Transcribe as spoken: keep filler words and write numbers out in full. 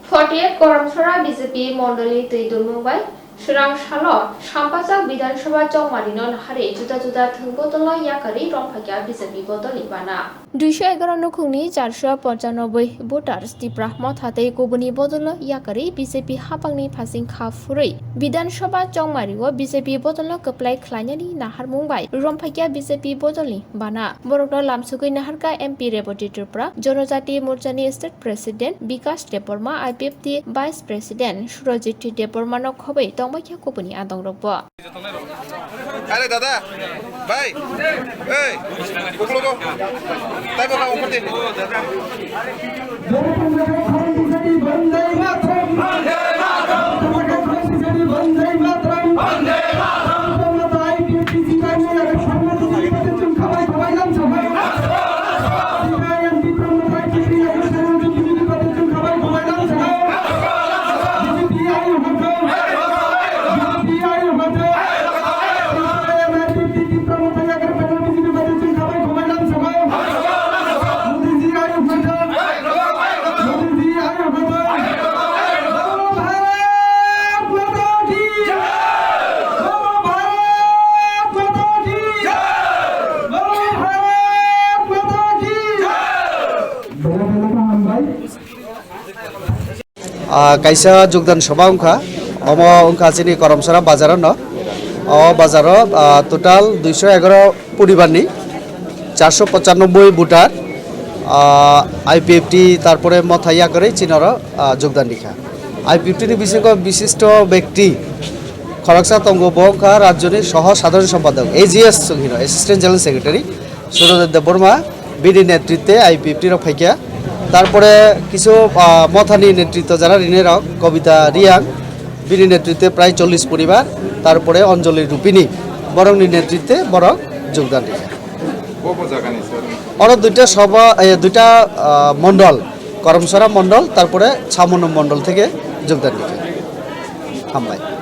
Forty-eight Koromsora B J P mondolni twi dunmung bai swrang salo sampajak Bidhan Sabha chongmarino naharwi juda juda thwng bodolno yakarwi romphaikha B J P bodolni bana. Duiso egaroh nukhungni charso pochanoboi voters Tipra Motha tei kubuni bodolno yakarwi B J P hapangni phasing kha phurwi Bidhan Sabha chongmario B J P bodolno kwplai khlainani naharmung bai romphaikha B J P bodolni bana. Borokno lamsugwi naharkha M P Reboti Tripura, Jonojati Morchani State President Bikash Debbarma, I P F T Vice President Surojit Debbarmano khobwi tongbaikha kubuni adongrokbo. Are dada, bhai, ei, uklogo, taibo ka ungkoti. Bande Mataram! Bande Mataram! Bande Mataram! Ah, kaisa jogdan sabha wngkha, omo wngkha chini Koromsora bazar no. O bazar o, ah, total duiso egaroh poribar ni charso pochanoboi voter, ah, I P F T, tarpore Motha yakarwi chini oro, ah, jogdan rikha. I P F T ni bisingo bishisto bekti khoroksa tongo, bo wngkha rajyoni soho sadharon sompadok, A G S chwng hino, Assistant General Secretary. Surajit Debbarma, bini netritwe I P F T rok phaikha. Tarpore kisu, ah, Mothani netritwo jara rinai rok, Kobita Riang, bini netritwe prai chollish poribar, tarpore Anjali Rupini, borokni netritwe borok jogdan rikha. Bo bo jagani, sir? Oro duita sabha, eh, duita, ah, mondol, Koromsora mondol, tarpore Chamano mondol theke jogdan rikha. Hambai.